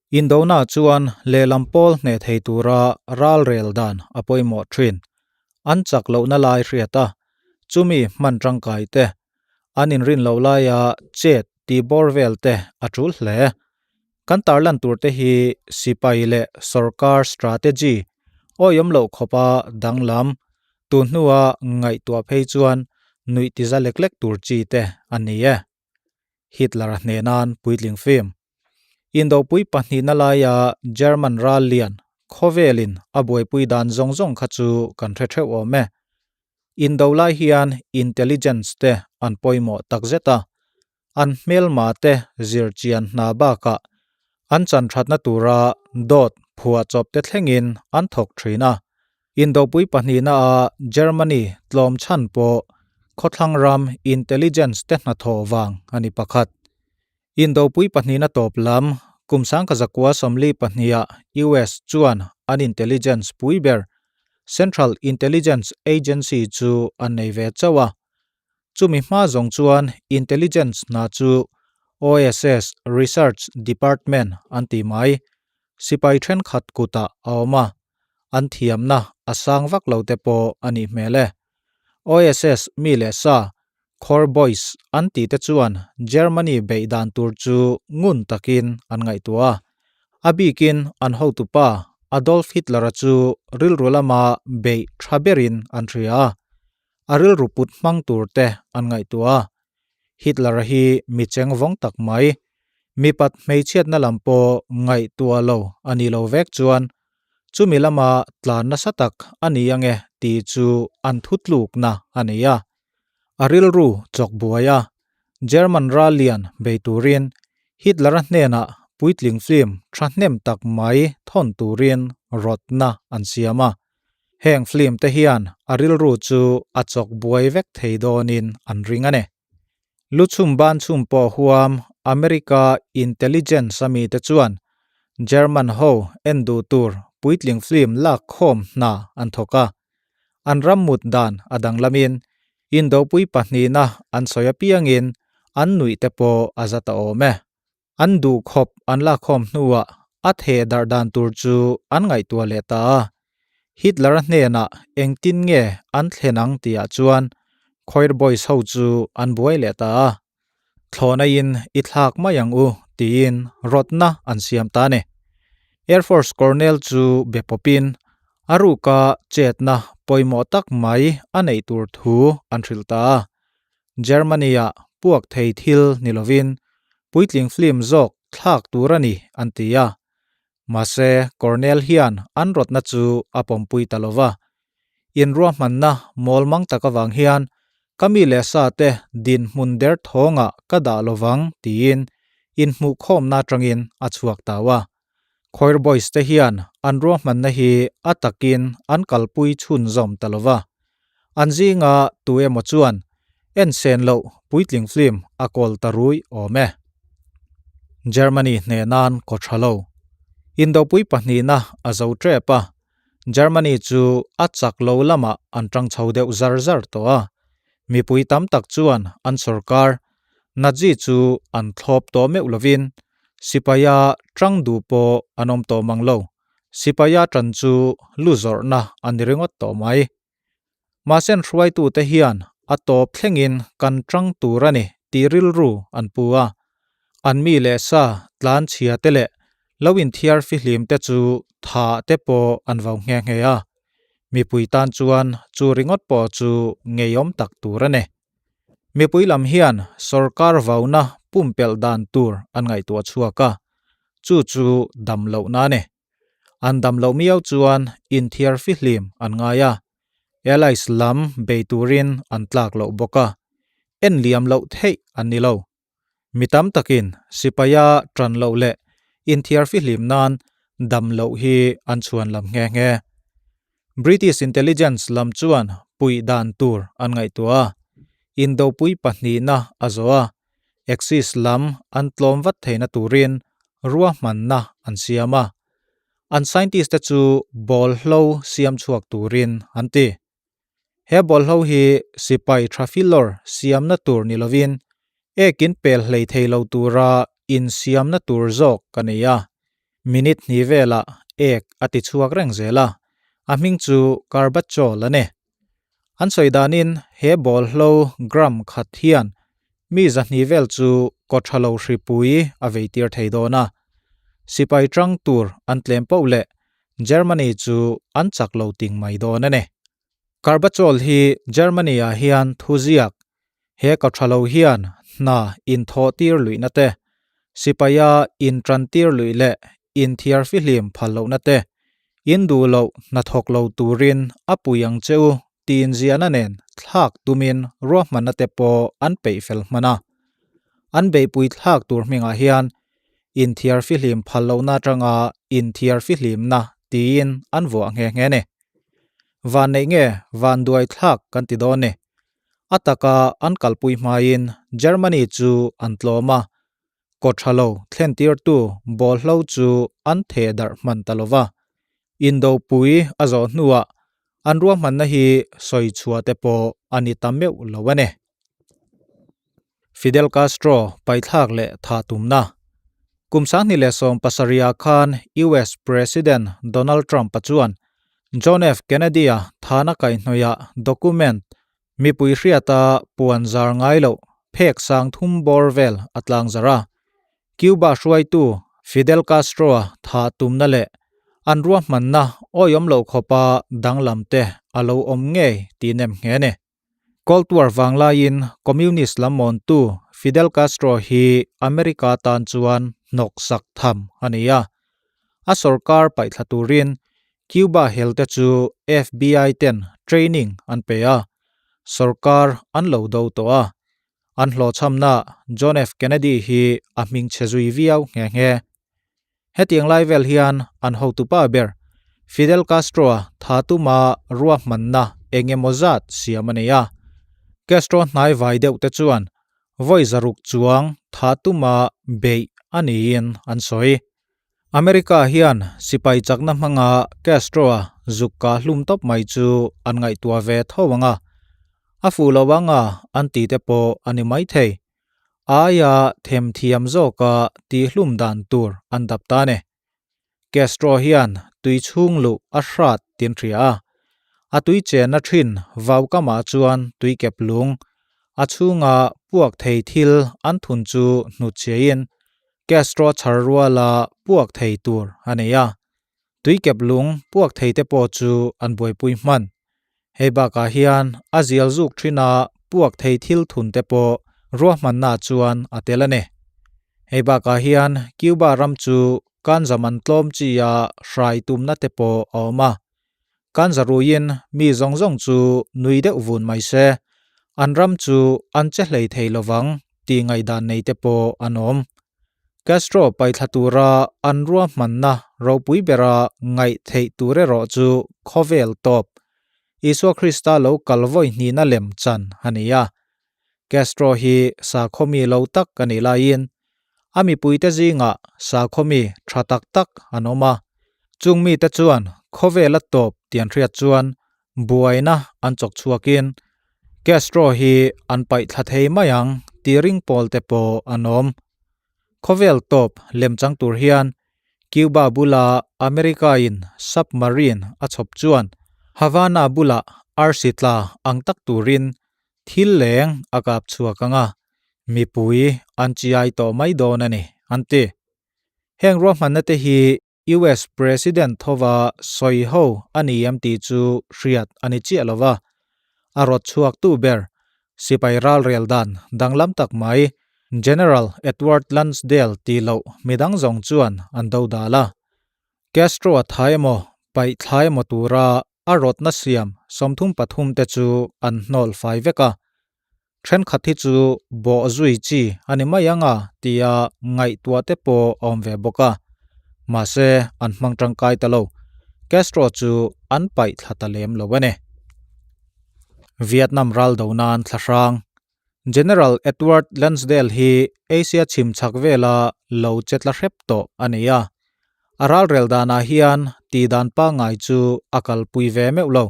Indona chuan lehlam pawl hneh thei tura ralrel dan a pawimawh thin. An chak lohna lai hriat a, chumi hman tangkai te, an inrin loh laia chet tih bawr vel te a tul hle. Kan tarlan tur te hi sipai leh sorkar strategy awihawm loh khawpa danglam, tun hnua ngaihtuah phei chuan nuih tiza lek lek tur chi te a ni e. Hitler-a hnenan puitling film. Indopui pahnihna laia German ral lian khawvelin a buaipui dan zawng zawng kha chu kan hre theuh awm e. Indo lai hian intelligence te an pawimawh takzet a, an hmelma te zir chian hna bakah an chan thatna tura dawt phuahchawp te thlengin an thawk thin a. Indopui pahnihna a Germany tlawm chhan pawh khawthlang ram intelligence te hnathawh vang a ni pakhat. Indopui pahnihna tawp lam kum sangkazakua 42 ah US chuan an intelligence pui ber Central Intelligence Agency chu an nei ve chauh a. Chumi hma zawng chuan intelligence hna chu OSS Research Department an ti mai. Sipai thenkhat kutah a awm a, an thiamna a sang vak lo te pawh a nih hmel e. OSS mi leh sa Khor Boys an tih te chuan Germany beih dan tur chu ngun takin an ngaihtuah a. A bikin an hotupa Adolf Hitler-a chu rilru lama beih tha berin an hria a, a rilru put hmang tur te an ngaihtuah a. Hitler-a hi mi cheng vawng tak mai, mipat hmeichhiatna lam pawh ngaihtuah lo a ni lo vek chuan chumi lama tlan nasa tak a ni ange tih chu an thutlukna a nei a. A rilru chawk buai a, German ral lian bei turin Hitler-a hnenah puitling film thahnem tak mai thawn turin rawtna an siam a. Heng film te hian a rilru chu a chawk buai vek thei dawnin an ring a ni. Luchhum ban chhum pawh huam America intelligence a mite chuan German ho en duh tur puitling film lak khawm hna an thawk a. An ram mut dan a danglamin indopui pahnihna an sawi apiangin an nuih te pawh a za ta awm e. An duh khawp an lakkhawm hnuah a theh darh dan tur chu an ngaihtuah leh ta a. Hitler-a hnenah engtin nge an thlen ang tihah chuan Choir Boys ho chu an buai leh ta a. Thlawhnaiin i thlak mai ang u tiin rawtna an siam ta a ni. Air Force Colonel chu be pawpin a ruka chetna pawimawh tak mai a neih tur thu an hrilh ta a. Germany-ah puak thei thil ni lovin puitling film zawk thlak tur a ni an ti a. Mahse, Cornell hian an rawtna chu a pawmpui ta lo va. Inruahmanna mawl mang tak avang hian ka mi leh sa te dinhmun der thawngah ka dah lo vang tiin inhmuhkhawmna atangin a chhuak tau a. Choir Boys te hian an ruahmanna hi a takin an kalpui chhunzawm ta lo va. An zinga tu emaw chuan en sen loh puitling film a kawl ta rui awm e. Germany hnenan kaw tha lo. Indopui pahnihna a zo tep a, Germany chu a chak lo lamah an tang chho deuh zar zar tawh a. Mipui tam tak chuan an sorkar, Nazi chu an thlawp tawh meuh lovin Sipaia tang duh pawh an awm tawh mang lo. Sipaia tan chu lu zawrhna a ni ringawt tawh mai. Mahse an hruaitute hian a tawp thlengin kan tang tur a ni tih rilru an pu a. An mi leh sa tlan chhia te leh lo inthiar fihlim te chu tha te pawh an vau nghe nghe a. Mipui tan chuan chu ringawt pawh chu ngeiawm tak tur a ni. Mipui lam hian sorkar vauna pumpelh dan tur an ngaihtuah chhuak a, chu chu dam lohna a ni. An dam loh miau chuan inthiar fihlim an ngai a, Allies lam bei turin an tlak loh bawk a, en liam loh theih an ni lo. Mi tam takin sipaia tan loh leh inthiar fihlim nan dam loh hi an chhuan lam nghe nghe. British intelligence lam chuan puih dan tur an ngaihtuah a, indopui pahnihna a zawh a, Axis lam an tlawm vat theihna turin ruahmanna an siam a. An scientist te chu ball hlo siam chhuak turin an ti. He bawlhlo hi sipai thafilawr siamna tur ni lovin ekin pel hlei thei lo tura insiamna tur zawk a nei a. Minute hnih velah ek a ti chhuak reng zel a, a hming chu Carbachol a ni. An sawi danin he bawlhlo gram khat hian mi zahnih vel chu kawthalo hripui a veitir thei dawn a. Sipai tang tur an tlem poh leh Germany chu an chak lo ting mai dawn a ni. Carbachol hi Germany-ah hian thuziak He ka tha lo hian hna inthawh tir luihna te, sipaia intan tir luih leh inthiar fihlim phal lohna te, in duh loh hna thawk lo turin a pui ang che u tiin ziahna nen thlak tumin ruahmanna te pawh an peih fel hman a. An beihpui thlak tur hmingah hian inthiar fihlim phal lohna atanga inthiar fihlimna tiin an vuah nghe nghe a ni. Vanneih nge vanduai thlak kan ti dawn ni. A taka an kalpui hmain Germany chu an tlawm a, kawthalo thlentirtu bawlhlo chu an theh darh hman ta lo va. Indopui a zawh hnuah an ruahmanna hi sawi chhuah te pawh a ni ta meuh lo a ni. Fidel Castro paithlak leh thah tumna. Kum 2017 ah khan US President Donald Trump-a chuan John F. Kennedy-a thahna kaihhnawihah document mipui hriata puan zar ngai loh phek sang thum bawr vel a tlang zar a. Cuba hruaitu Fidel Castro-a thah tumna leh an ruahmanna awihawm loh khawpa danglam te a lo awm ngei tih nem nghe a ni. Cold War vang laiin Communist lam mawntu Fidel Castro hi America tan chuan hnawksak tham a ni a. A sorkar paihthla turin Cuba helte chu FBI ten training an pe a, sorkar an lo do tawh a. An hlawhchhamna John F. Kennedy hi a hmingchhe zui viau nghe nghe. Hetiang lai vel hian an hotupa ber Fidel Castro-a tha tuma ruahmanna eng emaw zat siam a nei a. Castro hnai vai deuh te chuan vawi zaruk chuang tha tuma beih a niin an sawi. America hian sipai chakna hmanga Castro-a zuk kah hlum tawp mai chu an ngaihtuah ve tho ang a, a fuh lo anga an ti te pawh a ni maithei. Aia themthiam zawka tihhlum dan tur an dap ta ni. Castro hian tui chhung luh a hrat tin hria a, a tui chenna thin vau kamah chuan tui kep lung, a chhunga puak thei thil an thun chu hnutchhiain Castro chhar ruala puak thei tur a nei a. Tui kep lung puak thei te pawh chu an buaipui hman. Hei bakah hian a zial zuk thina puak thei thil thun te pawh ruahmanna chuan a tel a ni. Hei bakah hian Cuba ram chu kanza man tlawm chi a hrai tumna te pawh a awm a. Kanza ruiin mi zawng zawng chu nui deuh vun mai se, an ram chu an che hlei thei lovang tih ngaihdan nei te pawh an awm. Castro paithla tura an ruahmanna ropui bera ngaih theih tur erawh chu khawvel tawp, Isua Krista lo kal vawi hnihna lem chan a ni a. Castro hi sakhawmi lo tak a nih laiin a mipuite zingah sakhawmi tha tak tak an awm a. Chung mite chuan khawvela tawp tih an hriat chuan buaina an chawk chhuakin Castro hi an paih thla thei mai ang tih ring pawl te pawh an awm. Khawvel tawp lemchang tur hian Cuba bula America-in submarine a chhawp chuan Havana bulah arsi tla ang tak turin thil leng a kap chhuak ang a, mipui an chiai tawh mai dawn a ni, an ti. Heng ruahmanna te hi US President thova sawi ho a ni em tih chu hriat a ni chiah lo va, a rawt chhuaktu ber sipai ralrel dan danglam tak mai General Edward Lansdale tih loh midang zawng chuan an do dal a. Castro a tha emaw paih thla emaw tura a rawtna siam 33 te chu an hnawl fai vek a, Thenkhat hi chu bawh zui chi a ni mai ang a tia ngaihtuah te pawh a awm ve bawk a. Mahse, an hmang tangkai ta lo. Castro chu an paih thla ta lem lo a ni. Vietnam ral do nan thla hrang. General Edward Lansdale hi Asia chhim chhak vela lo che tla hrep tawh a ni a. A ralrel danah hian tihdan pangngai chu a kalpui ve meuh lo.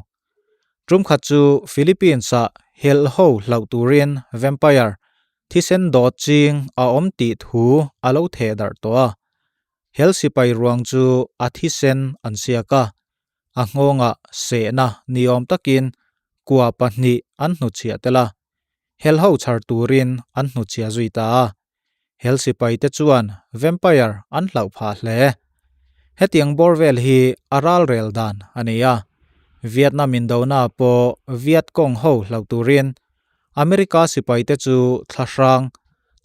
Tumkhat chu Philippines-ah helh ho hlauh turin vampire thisen dawt ching a awm tih thu a lo theh darh tawh a. Hel sipai ruang chu a thisen an siak a, a nghawngah sehna niawm takin kua pahnih an hnutchhiah tel a, hel ho chhar turin an hnutchhiah zui ta a. Hel sipaite chuan vampire an hlauh phah hle. Hetiang bawr vel hi a ralrel dan a ni a, Vietnam indona pawh Viet Cong ho hlauh turin America sipaite chu thlahrang,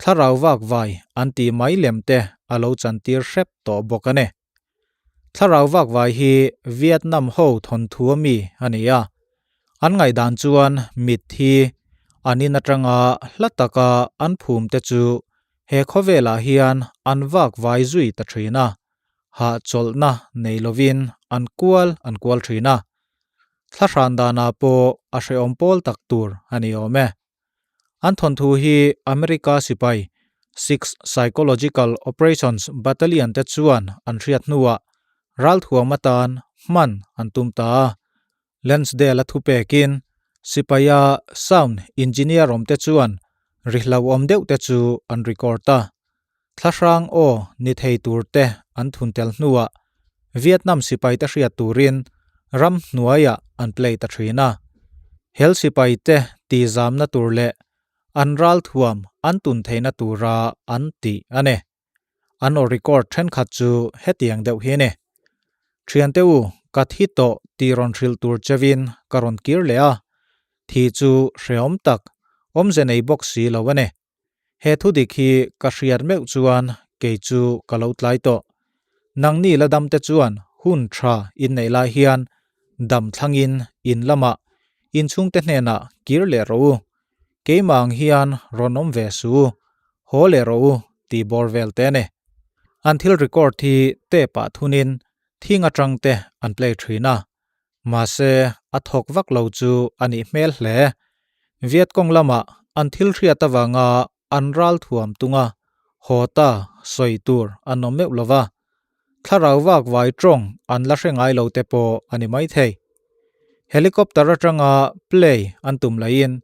thlarau vak vai an tih mai lem te a lo chantir hrep tawh bawk a ni. Thlarau vak vai hi Vietnam ho thawnthu a mi a ni a, an ngaihdan chuan mitthi an in atanga hla taka an phum te chu he khawvelah hian an vak vai zui ta thin a, hahchawlhna nei lovin an kual an kual thin a, thlahran danah pawh a hrehawm pawl tak tur a ni awm e. An thawnthu hi America sipai Sixth Psychological Operations Battalion te chuan an hriat hnuah ralthuam atan hman an tum ta a. Lansdale-a thupekin sipaia sound engineer awmte chuan ri hlauhawm deuh te chu an record a. Thlahrang aw ni thei tur te an thun tel hnuah Vietnam sipaite hriat turin ram hnuaiah an play ta thin a. Hel sipaite tihzamna tur leh an ralthuam an tun theihna tura an tih a ni. An aw record thenkhat chu hetiang deuh hi a ni. Thiante u, ka thi tawh tih rawn hrilh tur chevin ka rawn kir leh a, thi chu hrehawm tak, awmze nei bawk si lo a ni. He thu dik hi ka hriat meuh chuan kei chu ka lo tlai tawh. Nangni la dam te chuan hun tha in neih lai hian dam thlangin in lamah in chhungte hnenah kir leh rawh u. Keimah ang hian rawn awm ve suh u, haw leh rawh u tih bawr vel te a ni. An thil record hi tape ah thunin thing atang te an play thin a. Mahse, a thawk vak lo chu a nih hmel hle. Vietcong lamah an thil hriat avanga an ral thuam tung a, haw ta sawi tur an awm meuh lo va. Thlarau vak vai tawng an la hre ngai lo te pawh a ni maithei. Helicopter atanga play an tum laiin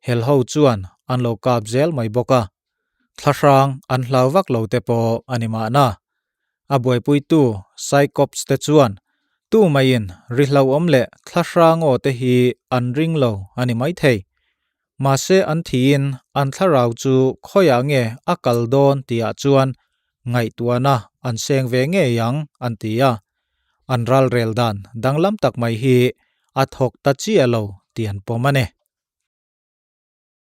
helho chuan an lo kap zel mai bawk a. Thlahrang an hlau vak lo te pawh a ni mahna. A buaipuitu Cyclops te chuan tumaiin ri hlauhawm leh thlahrang aw te hi an ring lo a ni maithei. Mahse an thiin an thlarau chu khawiah nge a kal dawn tihah chuan ngaihtuahna an seng ve ngei ang an ti a. An ralrel dan danglam tak mai hi a thawk ta chiah lo tih an pawm a ni.